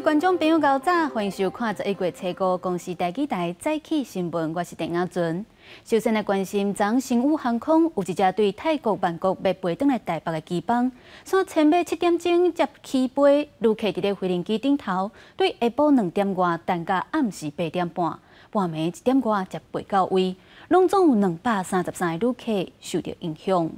觀眾朋友，𠢕早，歡迎收看11月初五公視台語台早起新聞，我是鄭亞純。首先來關心，昨星宇航空有一隻對泰國曼谷欲飛轉來台北的機班，煞前暝7點鐘才起飛，旅客佇咧飛行機頂頭，對下晡2點外等到暗時8點半，半暝1點外才飛到位，攏總有233個旅客受著影響。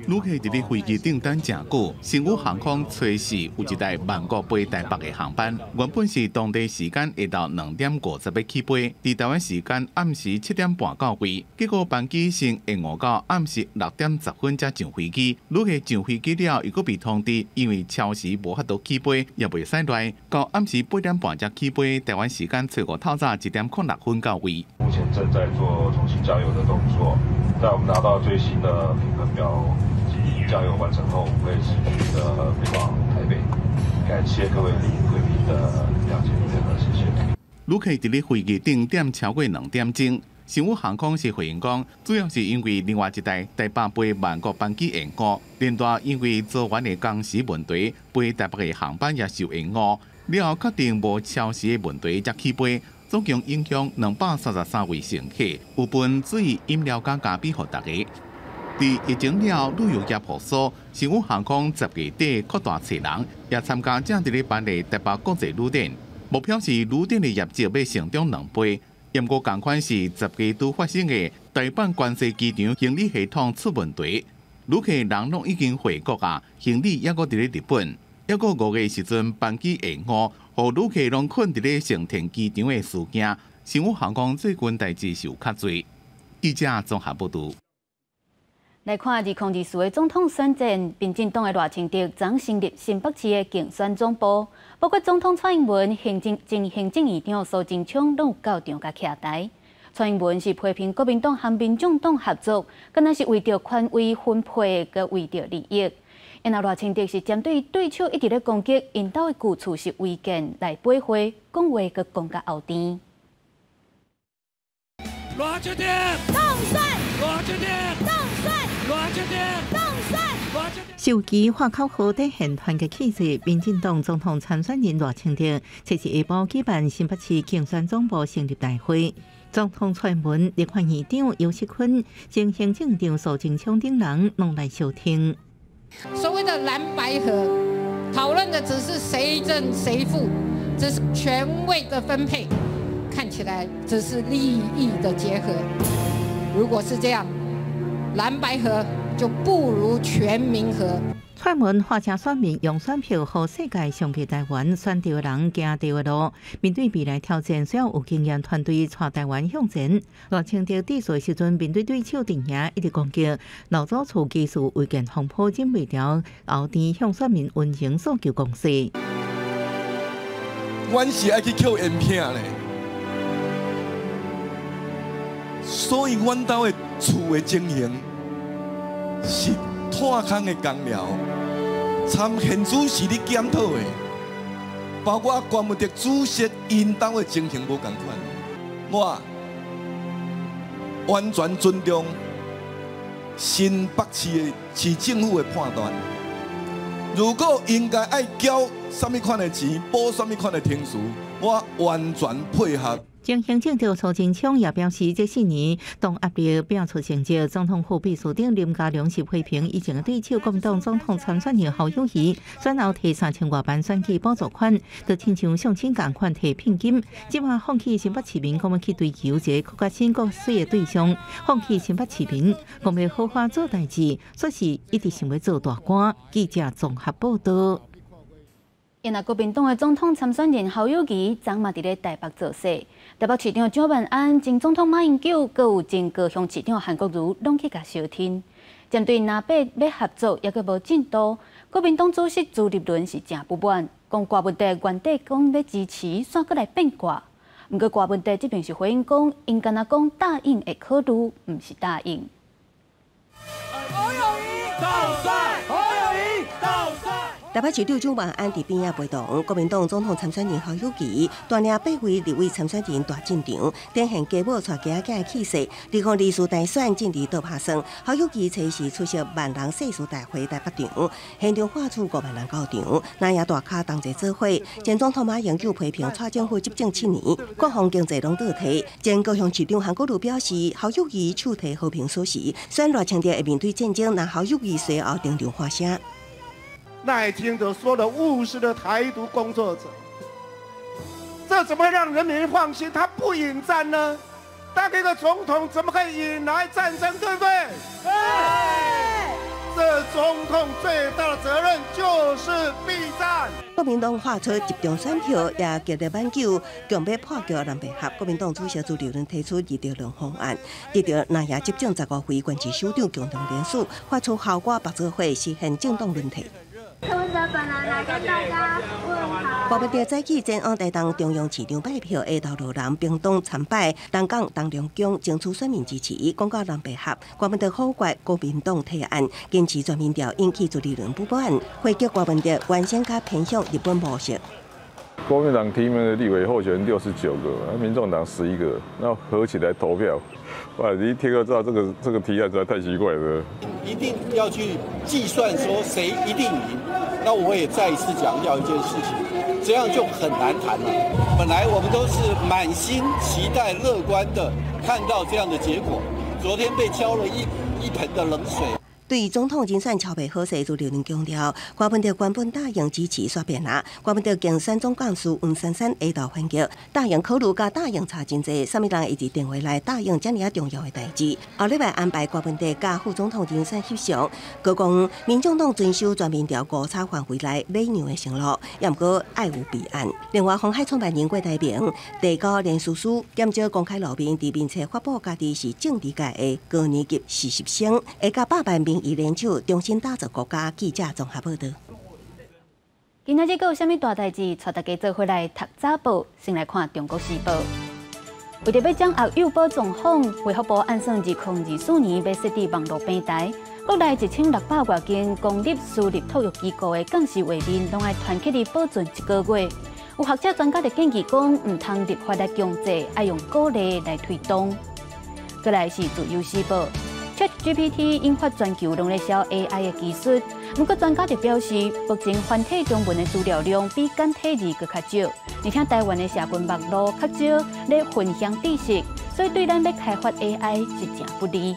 旅客佇咧飛機頂等誠久，星宇航空初四有一台曼谷飛台北的航班，原本是當地時間下晝2點50欲起飛，佇台灣時間暗時7點半到位，結果班機先延誤到暗時6點10分才上飛機。旅客上飛機了後，又閣被通知，因為超時無法度起飛，也袂使賴，到暗時8點半才起飛，台灣時間初五透早1點06分到位。目前正在做重新加油的動作。在我們拿到最新的平衡表及加油完成後，會持續的飛往台北。感謝各位貴賓的諒解配合，謝謝。旅客佇咧飛機頂等超過2點鐘，星宇航空是回應講，主要是因為另外一台台北飛曼谷班機延誤，連帶因為早晚的工時問題，飛台北的航班也受延誤，了後確定無超時的問題才起飛。總共影響233位乘客，有分水、飲料佮咖啡予大家。佇疫情了後，旅遊業復甦，星宇航空10月底擴大揣人，也參加者佇咧辦理台北國際旅展，目標是旅展的業績欲成長2倍。毋過仝款是10月拄發生的大阪關西機場行李系統出問題，旅客人攏已經回國啊，行李猶閣佇咧日本，猶閣5月時陣班機延誤。予旅客攏睏佇咧成田機場的事件，星宇航空最近代誌是有較濟。記者綜合報導。來看2024的總統選戰，民進黨的賴清德昨成立新北市的競選總部，包括總統蔡英文、前行政院長蘇貞昌攏有到場共徛台。蔡英文是批評國民黨和民眾黨合作，敢若是為著權位分配，閣為著利益。然後賴清德是針對對手一直咧攻擊𪜶兜的舊厝是違建來駁話，講話閣講甲後甜。賴清德，當選！賴清德，當選！賴清德，當選！手機喊口號體現團結氣勢，民進黨總統參選人賴清德，這是下晡舉辦新北市競選總部成立大會。總統蔡英文、立法院長游錫堃、前行政長蘇貞昌等人攏來相挺。所謂的藍白合，討論的只是誰正誰負，只是權位的分配，看起來只是利益的結合。如果是這樣，藍白合就不如全民合。蔡英文號召選民用選票予世界上濟台灣，選對人行對的路。面對未來挑戰，需要有經驗團隊帶台灣向前。賴清德致辭時陣，面對對手陣營一直攻擊，老祖厝技術違建風波忍袂牢，後甜向選民溫情訴求攻勢。阮是愛去抾煙片咧，所以阮兜的厝的情形是炭空的工寮，參現主時咧檢討的，包括關文哲主席𪜶兜的情形無仝款，我完全尊重新北市的市政府的判斷。如果應該愛繳啥物款的錢，補啥物款的程序，我完全配合。前行政長蘇貞昌也表示，這4年當壓力拼出成績。總統府秘書長林佳龍是批評以前的對手國民黨總統參選人侯友宜，選後提3000外萬選舉補助款，就親像相親仝款提聘金。這馬放棄新北市民講欲去追求一個閣較新閣媠的對象，放棄新北市民講欲好好做代誌，說是一直想欲做大官。記者綜合報導。因為國民黨的總統參選人侯友宜，昨嘛佇咧台北造勢。台北市長蔣萬安、前總統馬英九，閣有前高雄市長韓國瑜，攏去共相挺。針對藍白欲合作，猶閣無進度，國民黨主席朱立倫是誠不滿，講柯文哲原底講欲支持，煞閣來變卦。毋過柯文哲這邊是回應講，𪜶敢若講答應會考慮，毋是答應。侯友宜當選，侯友宜當選。台北市長蔣萬安佇邊仔陪同國民黨總統參選人侯友宜，帶領八位立委參選人大進場，展現家母帶囝仔的氣勢。2024大選政治倒拍算，侯友宜初時出席萬人誓師大會台北場，現場喊出5萬人到場，藍營大咖同齊做伙。前總統馬英九批評蔡政府執政7年，國防經濟攏倒退。前高雄市長韓國瑜表示，侯友宜手提和平鎖匙，選賴清德會面對戰爭，若侯友宜隨後登場發聲。賴清德說了務實的台獨工作者，這怎麼讓人民放心？他不引戰呢？當一個總統怎麼可以引來戰爭？對不對？對。這總統最大的責任就是避戰。國民黨發出集中選票，也極力挽救，強欲破局藍白合。國民黨主席朱立倫提出二條兩方案，得著藍營執政15回縣市首長共同聯署，發出侯郭白做伙實現政黨輪替。柯文哲本人來跟大家問好。郭文哲早起前往台東中央市場拜票，下晝羅南屏東參拜，東港東龍宮爭取選民支持。講到藍白合，郭文哲否決國民黨提案，堅持全民調引起朱立倫不滿，回擊郭文哲原先較偏向日本模式。國民黨提名的立委候選人69個，民眾黨11個，那合起來投票，哇！你一聽就知道這個提案實在太奇怪了。一定要去計算說誰一定贏，那我也再一次強調一件事情，這樣就很難談了。本來我們都是滿心期待、樂觀的看到這樣的結果，昨天被澆了一盆的冷水。對總統人選喬袂好勢，朱立倫強調，郭文哲原本答應支持煞變啊。郭文哲競選總幹事黃珊珊下晝反擊，答應考慮佮答應差真濟，啥物人會佇電話內答應遮爾重要的代誌？後禮拜安排郭文哲佮副總統人選翕相，閣講民眾黨遵守全民調誤差範圍內禮讓的承諾，也毋過愛有備案。另外，鴻海創辦人郭台銘提交連署書，減少公開露面，佇面冊發布家己是政治界的高年級實習生，會佮百萬民意聯手重新打造國家。記者綜合報導。今仔日閣有啥物大代誌？帶大家做伙來讀早報，先來看《中國時報》。為著欲掌握幼保狀況，衛福部按算2024年欲設置網路平台，國內1600外間公立、私立托育機構的監視畫面，攏愛團結佇保存一個月。有學者專家就建議講，毋通立法來強制，愛用鼓勵來推動。過來是《自由時報》。ChatGPT 引發全球攏咧燒 AI 的技術，毋過專家就表示，目前繁體中文的資料量比簡體字閣較少，而且台灣的社群網路較少咧分享知識，所以對咱欲開發 AI 是誠不利。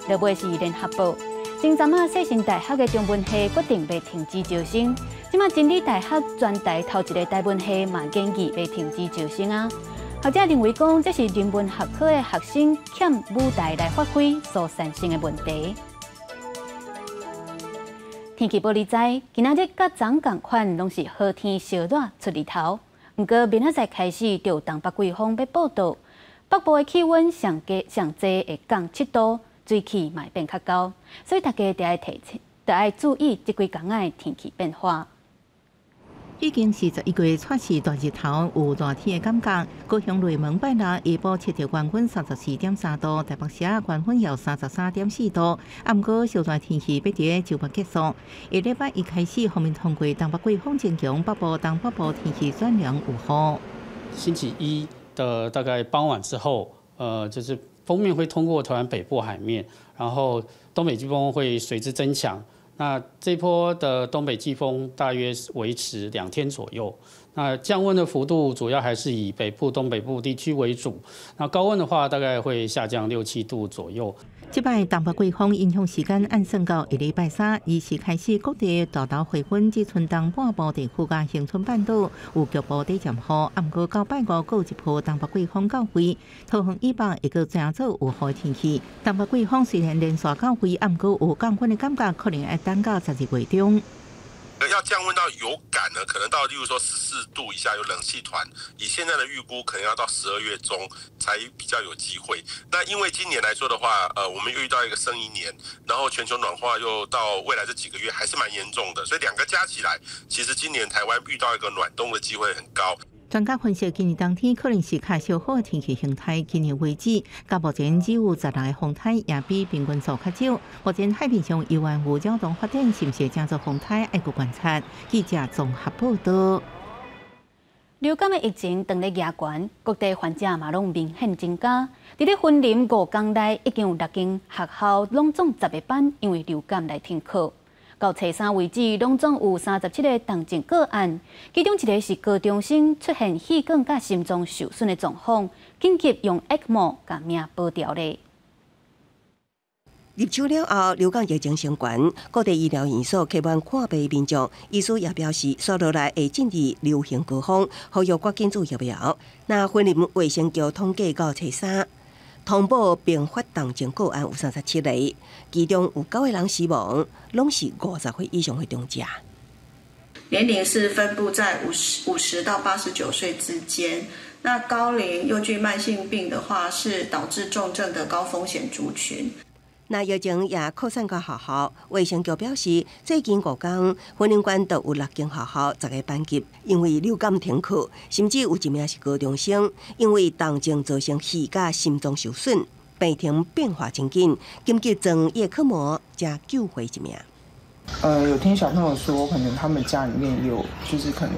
落尾是聯合報，前陣仔世新大學的中文系決定欲停止招生，這馬真理大學全台頭一个台文系嘛建議欲停止招生啊。學者認為講，這是人文學科的學生欠舞台來發揮所產生的問題。天氣報你知，今仔日佮昨仝款，攏是好天燒熱出日頭。毋過明仔載開始就有東北季風欲報到，北部的氣溫上低上濟會降7度，水汽嘛會變較高，所以大家著愛提著愛注意這幾工仔的天氣變化。已經是11月初四大日頭，有熱天的感覺。高雄雷門拜六下晡測著高溫34.3度，台北市高溫有33.4度。啊，毋過燒熱天氣欲佇週末結束。下禮拜一開始，鋒面通過東北季風增強，北部、東北部天氣轉涼有雨。星期一的大概傍晚之後，就是鋒面會通過台灣北部海面，然後東北季風會隨之增強。那這波的東北季風大約維持2天左右。那降溫的幅度主要還是以北部、東北部地區為主。那高溫的話，大概會下降6、7度左右。這擺東北季風影響時間按算到下禮拜三，二時開始，各地大豆回溫，只賰東半部地區佮恆春半島有局部短暫雨。啊，毋過到拜五閣有一波東北季風到位，桃園以北會閣轉做有雨天氣。東北季風雖然連續到位，啊，毋過有降溫的感覺，可能愛等到12月中。要降溫到有感呢，可能到例如說14度以下有冷氣團，以現在的預估，可能要到12月中才比較有機會。那因為今年來說的話，我們又遇到一個聖嬰年，然後全球暖化又到未來這幾個月還是蠻嚴重的，所以兩個加起來，其實今年台灣遇到一個暖冬的機會很高。專家分析，今年冬天可能是較小好的天氣形態。今年為止，到目前只有16个風颱，也比平均數較少。目前海面上猶原有擾動發展，是毋是成做風颱，愛閣觀察。記者綜合報道。流感的疫情當咧夯懸，各地患者嘛攏明顯增加。佇咧雲林五工內，已經有6間學校攏總10个班因為流感來停課。到初三為止，攏總有37个重症個案，其中一个是高中生出現氣管佮心臟受損的狀況，緊急用 ECMO 共命保牢咧。入秋了後，流感疫情升懸，各地醫療院所客滿看病民眾。醫師也表示，紲落來會進入流行高峰，呼籲趕緊注疫苗。那雲林衛生局統計到初三，通報併發重症個案有37个，其中有9个人死亡，攏是50歲以上的長者。年齡是分布在50到89歲之間。那高齡又具慢性病的話，是導致重症的高風險族群。那疫情也擴散到學校，衛生局表示，最近5天，雲林縣就有6間學校10个班級因為流感停課，甚至有一名是高中生，因為重症造成氣甲心臟受損，病情變化真緊，緊急裝葉克膜才救回一命。有聽小朋友說，可能他們家裡面有，就是可能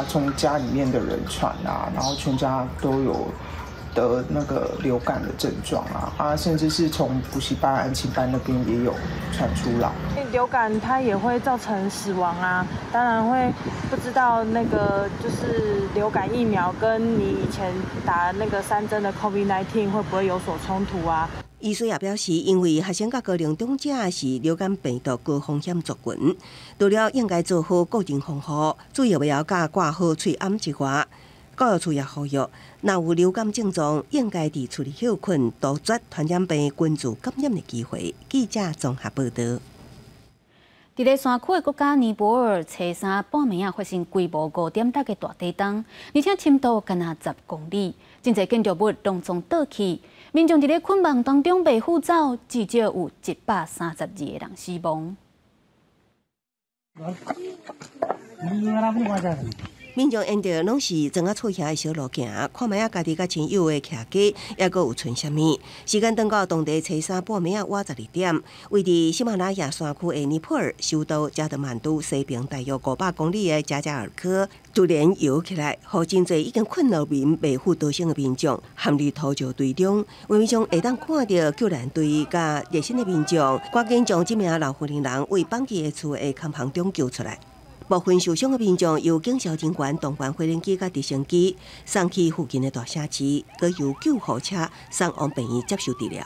從家裡面的人傳啊，然後全家都有得那個流感的症狀啊，甚至是從補習班、安親班那邊也有傳出來。流感它也會造成死亡啊，當然會不知道那個就是流感疫苗跟你以前打那個3針的 COVID-19 會不會有所衝突啊？醫師也表示，因為學生佮高齡長者是流感病毒高風險族群，除了應該做好個人防護，注疫苗佮掛好喙罨之外，教育處也呼籲，若有流感症狀，應該佇厝裡歇睏，杜絕傳染病群組感染的機會。記者綜合報道。佇咧山區的國家尼泊爾，初三半暝仔發生規模5.6的大地震，而且深度干焦10公里，真濟建築物攏總倒去，民眾佇咧困夢當中被俘走，至少有132個人死亡。民眾沿著攏是庄仔厝遐的小路行，看覓仔家己佮親友的徛家，猶閣有賰啥物。時間轉到當地初三半暝仔晚12點，位佇喜馬拉雅山區的尼泊爾首都加德滿都西邊大約500公里的加加爾科，突然搖起來，予真濟已經睏落眠袂復逃生的民眾陷入土石堆中。畫面上會當看著救援隊佮熱心的民眾，趕緊將這名老婦人為放棄的厝的空房中救出來。部分受傷的民眾由警消人員動員飛行機佮直升機送去附近的大城市，閣由救護車送往病院接受治療。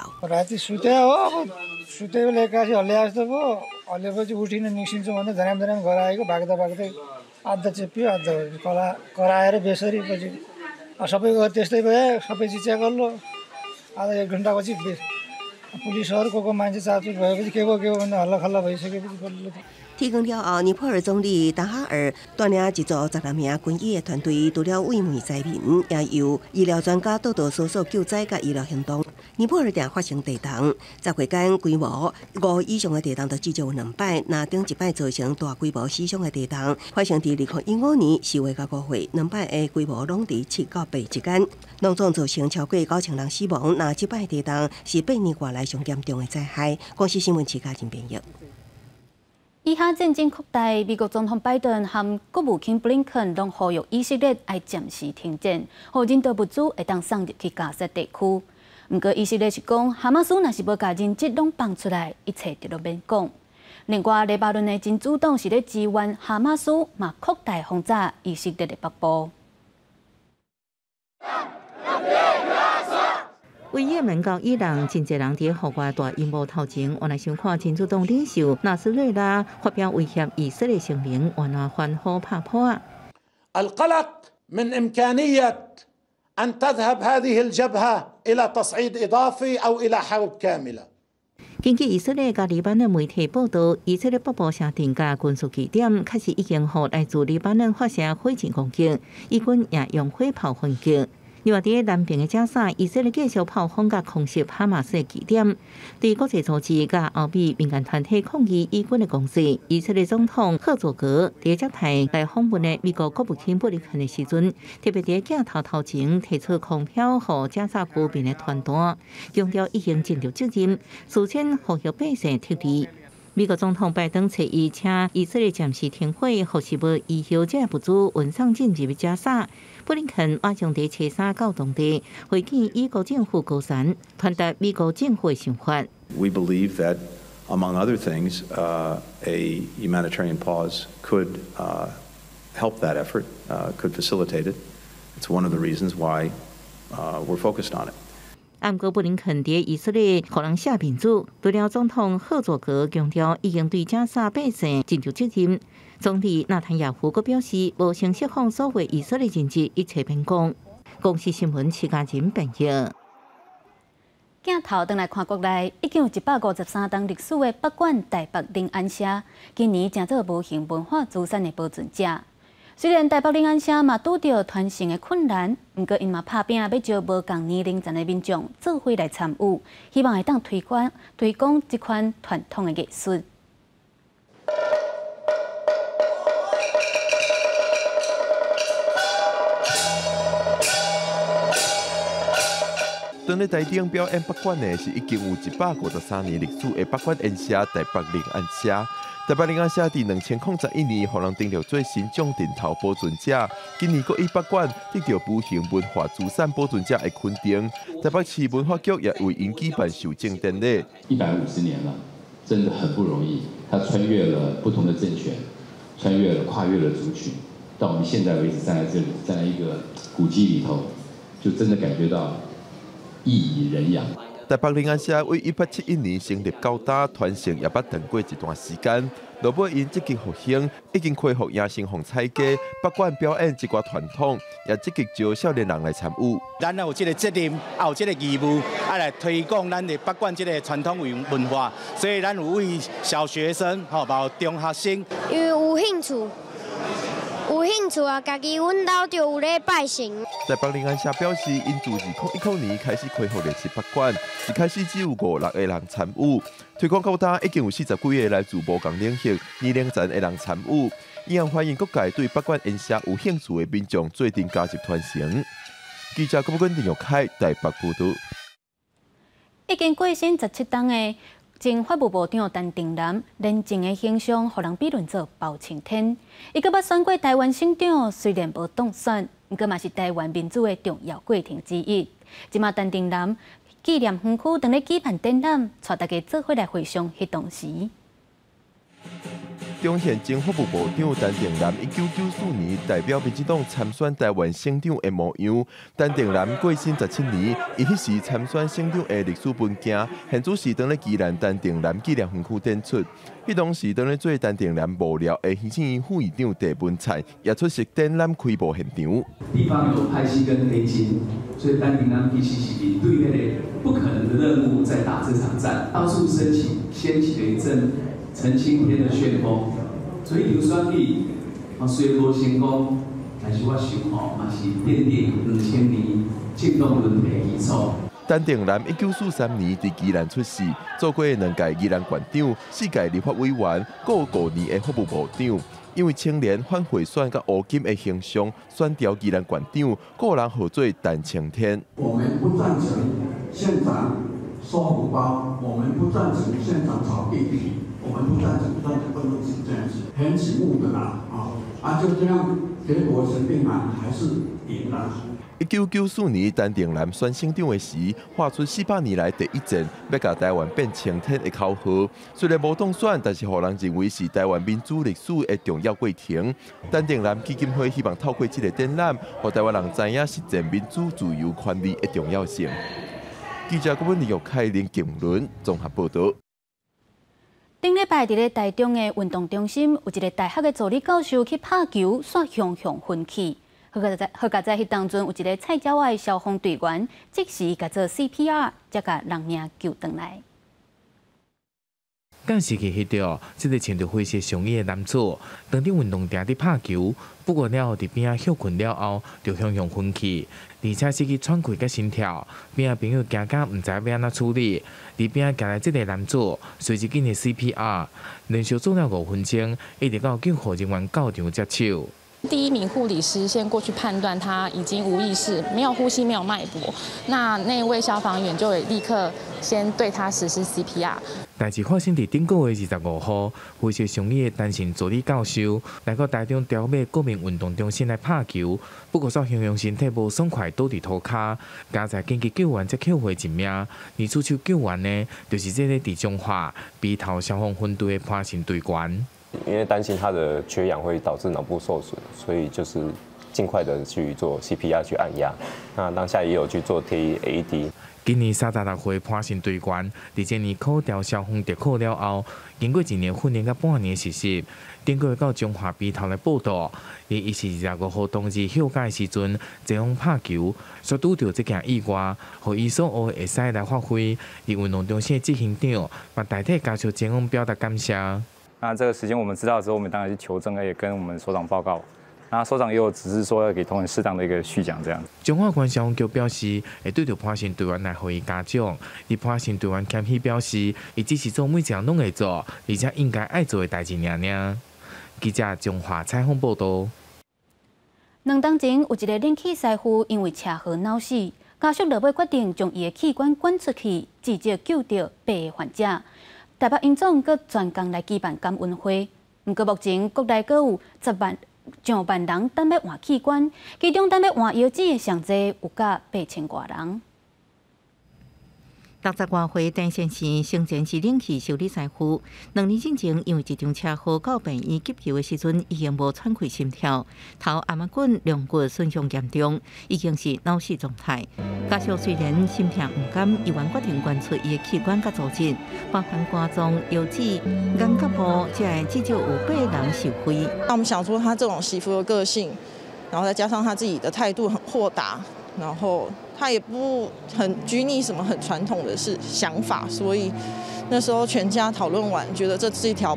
天光了後，尼泊爾總理達哈爾帶領一組16名軍醫的團隊，除了慰問災民，也由醫療專家到到搜索救災佮醫療行動。尼泊爾定發生地動，10月間規模5以上的地動就至少有2擺，若頂一擺造成大規模死傷的地動，發生佇2015年4月到5月，2擺的規模攏佇7到8之間，攏總造成超過9000人死亡。若這擺地動是8年外來上嚴重的災害。公視新聞徐嘉仁編譯。以哈戰爭擴大，美國總統拜登和國務卿布林肯攏呼籲以色列愛暫時停戰，予人道物資會當送入去加薩地區。毋過以色列是講，哈馬斯若是無共人質攏放出來，一切就攏免講。另外，黎巴嫩的真主黨是咧支援哈馬斯，嘛擴大轟炸以色列的北部。為也門到伊朗，真濟人佇戶外大螢幕頭前，原來想看真主黨領袖納斯瑞拉發表威脅以色列聲明，原來歡呼拍噗仔。 القلق من إمكانية أن تذهب هذه الجبهة إلى تصعيد إضافي أو إلى حرب كاملة。根據以色列佮黎巴嫩媒體報道，以色列北部城鎮佮軍事據點確實已經予來自黎巴嫩發射火箭攻擊，以軍也用火炮反擊。另外，佇南邊的加沙，以色列繼續炮轟佮空襲哈馬斯的據點，對國際組織佮歐美民間團體抗議以軍的攻勢。以色列總統赫佐格佇接待來訪問的美國國務卿布林肯的時陣，特別佇鏡頭頭前提出空飄予加沙居民的傳單，強調已經盡著責任，事先呼籲百姓撤離。美國總統拜登初一請以色列暫時停火，予食物、醫藥這物資運送進入加沙。布林肯馬上佇初三到當地會見以國政府高層，傳達美國政府的想法。 We believe that, among other things, a humanitarian pause could help that effort, could facilitate it. It's one of the reasons why we're focused on it. 毋過布林肯佇以色列予人寫面子，除了總統赫佐格強調已經對加沙百姓盡著責任，總理納坦雅胡閣表示，無先釋放所有以色列人質，一切免講。公視新聞徐嘉仁編譯。鏡頭轉來看國內，已經有153冬歷史的北管台北靈安社，今年成做無形文化資產的保存者。雖然台北靈安社嘛拄著傳承的困難，毋過𪜶嘛拍拚欲招無仝年齡層的民眾做伙來參與，希望會當推廣這款傳統的藝術。當咧台頂表演北管的是已經有153年歷史的北管演社台北靈安社。台北靈安社佇2011年，予人登錄做新獎陣頭保存者。今年閣以北管得著無形文化資產保存者的肯定。台北市文化局也為𪜶舉辦授獎典禮。150年了，真的很不容易。他穿越了不同的政權，穿越了跨越了族群，到我們現在為止站在這裡，站在一個古蹟裡頭，就真的感覺到薏苡仁養。台北靈安社為1871年成立到今，傳承也捌斷過一段時間。落尾𪜶積極復興，已經恢復迎神鳳彩雞、北管表演這寡傳統，也積極招少年人來參與。咱也有這個責任，也有這個義務，愛來推廣咱的北管這個傳統文化。所以，咱有為小學生，吼，包括中學生，因為有興趣。有興趣啊！家己阮兜就有咧拜神。台北靈安社表示，𪜶自2010年開始恢復練習北管，一開始只有五六個人參與，推廣到今已經有40幾個來自無仝領域、年齡層的人參與。𪜶也歡迎各界對北管演社有興趣的民眾做陣加入傳承。記者郭寶君、林玉凱台北報導。已經過身17冬的前法務部長陳定南，廉政的形象，予人比論做包青天。伊閣捌選過台灣省長，雖然無當選，毋過嘛是台灣民主的重要過程之一。這馬陳定南紀念園區當咧舉辦展覽，帶大家做伙來回想彼當時。中現前法務部長陳定南，1994年代表民進黨參選台灣省長的模樣。陳定南過身17年，伊彼時參選省長的歷史文件，現此時當咧宜蘭陳定南紀念園區展出。彼當時當咧做陳定南幕僚的行政院副院長鄭文燦，也出席展覽開幕現場。地方有派系跟黑金，所以陳定南其實是面對彼个不可能的任務在打這場戰，到處申請，掀起了一陣陳青天的旋風，所以劉選舉，雖然無成功，但是我想吼，嘛是奠定2000年政黨輪替的基礎。陳定南1943年佇宜蘭出世，做過兩屆宜蘭縣長、四屆立法委員，閣有5年的法務部長。因為清廉反賄選佮烏金的形象，選調宜蘭縣長，個人號做陳青天。我們不贊成縣長收紅包，我們不贊成縣長炒地皮，我們不贊成，不贊成，不能是這樣子，很醒目的啦，啊，就這樣，結果陳定南還是贏了。1994年，陳定南選省長的時，喊出400年來第一戰，欲共台灣變青天的口號。雖然無當選，但是予人認為是台灣民主歷史的重要過程。陳定南基金會希望透過這个展覽，予台灣人知影實踐民主自由權利的重要性。記者郭文麗、凱林、景倫綜合報導。頂禮拜佇咧台中的運動中心，有一个大學的助理教授去拍球，煞雄雄昏去。好佳哉彼當陣有一个菜鳥仔的消防隊員，即時共做 CPR，才共人命救轉來。监视器翕著這个穿著灰色上衣的男子，當佇運動場佇拍球，不過了後佇邊仔歇睏了後，就雄雄昏去，而且失去喘氣佮心跳。邊仔朋友驚甲毋知欲按怎處理，佇邊仔行來這个男子，隨即進行 CPR，連續做了5分鐘，一直到救護人員到場接手。第一名護理師先過去判斷他已經無意識、沒有呼吸、沒有脈搏，那位消防員就會立刻先對他實施 CPR。代誌發生佇頂個月25號，灰色上衣的陳姓助理教授來到台中朝尾國民運動中心來拍球，不過煞形容身體無爽快，倒佇塗跤，佳哉緊急救援才救回一命。而出手救援的，就是這個佇彰化埤頭消防分隊的潘姓隊員。因為擔心他的缺氧會導致腦部受損，所以就是盡快的去做 CPR 去按壓。那當下也有去做貼 AED。今年36歲潘姓隊員，佇這年考調消防特考了後，經過一年訓練佮半年實習，頂個月到彰化埤頭來報到。伊是25號當日休假的時陣，前往拍球，煞拄著這件意外，予伊所學會使來發揮。佇運動中心的執行長嘛代替家屬前往表達感謝。那這個時間我們知道之後，我們當然是求證，也跟我們所長報告。那所長也有指示說要給同仁適當的一個續獎，這樣。彰化縣消防局表示，會對著潘姓隊員來予伊嘉獎。而潘姓隊員謙虛表示，伊只是做每一項攏會做，而且應該愛做的代誌爾爾。記者彰化採訪報道。兩冬前有一个冷氣師傅因為車禍腦死，家屬落尾決定將伊的器官捐出去，直接救著八个患者。台北榮總閣專工來舉辦感恩會，毋過目前國內閣有10萬上萬人等欲換器官，其中等欲換腰子的上濟有甲8000外人。60外歲陳先生生前是冷氣修理師傅，2年進前因為一場車禍到病院急救的時陣，已經無喘氣心跳，頭頷仔骨龍骨損傷嚴重，已經是腦死狀態。家屬雖然心痛毋甘，猶原決定捐出伊的器官佮組織，包含肝臟、腰子、眼角膜，這個至少有八人受惠。那我們想說，他這種惜福的個性，然後再加上他自己的態度很豁達，然後他也不很拘泥什麼很傳統的是想法，所以那時候全家討論完，覺得這是一條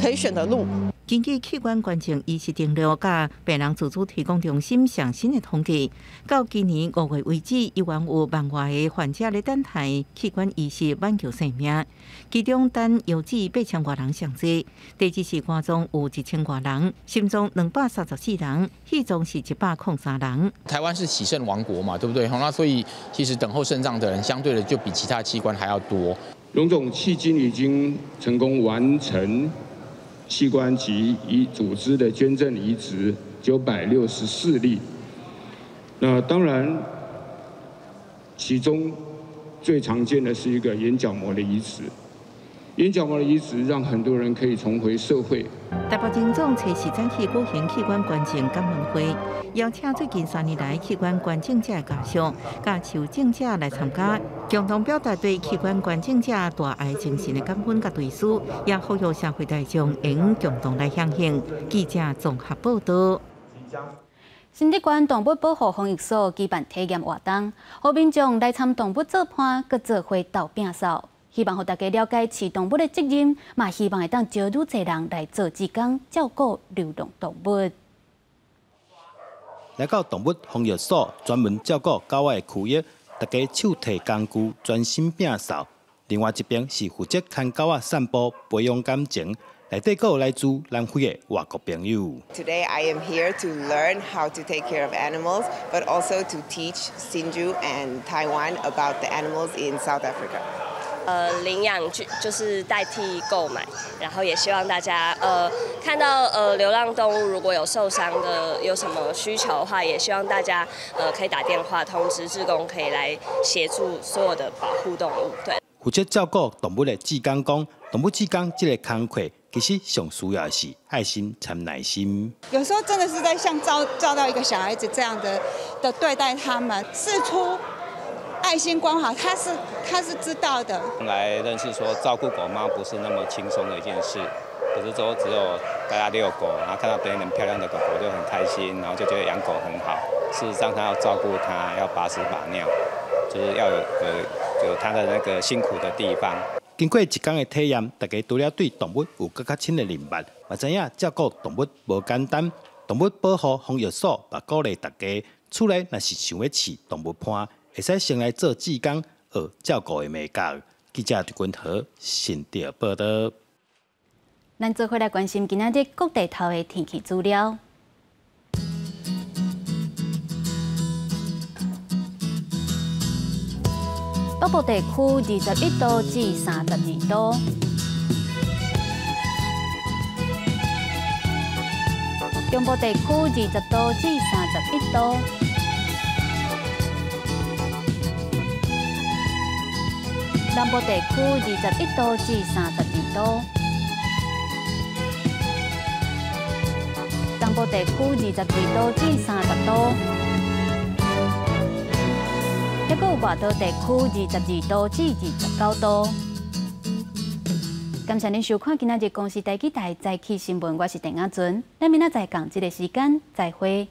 可以選的路。根據器官捐贈移植登錄佮病人自主提供中心上新的統計，到今年5月為止，猶原有萬外个患者咧等待器官移植挽救生命。其中，單腰子8000外人上濟，第二是肝臟有1000外人，心臟234人，肺臟是103人。台灣是洗腎王國嘛，對不對？那所以其實等候腎臟的人，相對的就比其他器官還要多。榮總迄今已經成功完成器官及移組織的捐贈移植964例，那當然，其中最常見的是一個眼角膜的移植。眼角膜的移植讓很多人可以重回社會。台北榮總初四早起舉行器官捐贈感恩會，邀請最近3年來器官捐贈者的家屬、佮受贈者來參加，共同表達對器官捐贈者大愛精神的感恩佮追思，也呼籲社會大眾應共同來響應。記者綜合報道。新竹縣動物保護防疫所舉辦體驗活動，予民眾來參動物做伴，閣做伙鬥摒掃。希望予大家了解飼動物的責任，嘛希望會當招愈濟人來做志工，照顧流浪動物。來到動物防疫所，專門照顧狗仔的區域，大家手提工具，專心摒掃。另外一邊是負責牽狗仔散步，培養感情。內底閣有來自南非的外國朋友。 Today I am here to learn how to take care of animals, but also to teach Hsinchu and Taiwan about the animals in South Africa. 領養就是代替購買，然後也希望大家看到流浪動物如果有受傷的有什麼需求的話，也希望大家可以打電話通知志工，可以來協助所有的保護動物。對。負責照顧動物的志工講，動物志工這个工課其實上需要的是愛心摻耐心。有時候真的是在像照到一個小孩子這樣的對待他們，釋出愛心關懷，他是知道的。來認識說照顧狗貓不是那麼輕鬆的一件事，不是說只有大家遛狗，然後看到別人很漂亮的狗狗就很開心，然後就覺得養狗很好。事實上，他要照顧它，要把屎把尿，就是要有它的那個辛苦的地方。经过一工的体验，大家除了对动物有閣較深的認識，嘛知影照顧動物無簡單。動物保護防疫所嘛鼓勵大家，厝內若是想欲飼動物伴，會使先來做志工，學照顧的眉角。記者陳君和新竹報導。咱做伙來關心今仔日各地頭的天氣資料。北部地區21度至32度，中部地區20度至31度，南部地區21度至32度，東部地區22度至30度。抑閣有外島地區22度至29度。感謝您收看今仔日公視台語台早起新聞，我是鄭亞純，咱明仔載仝這个時間再會。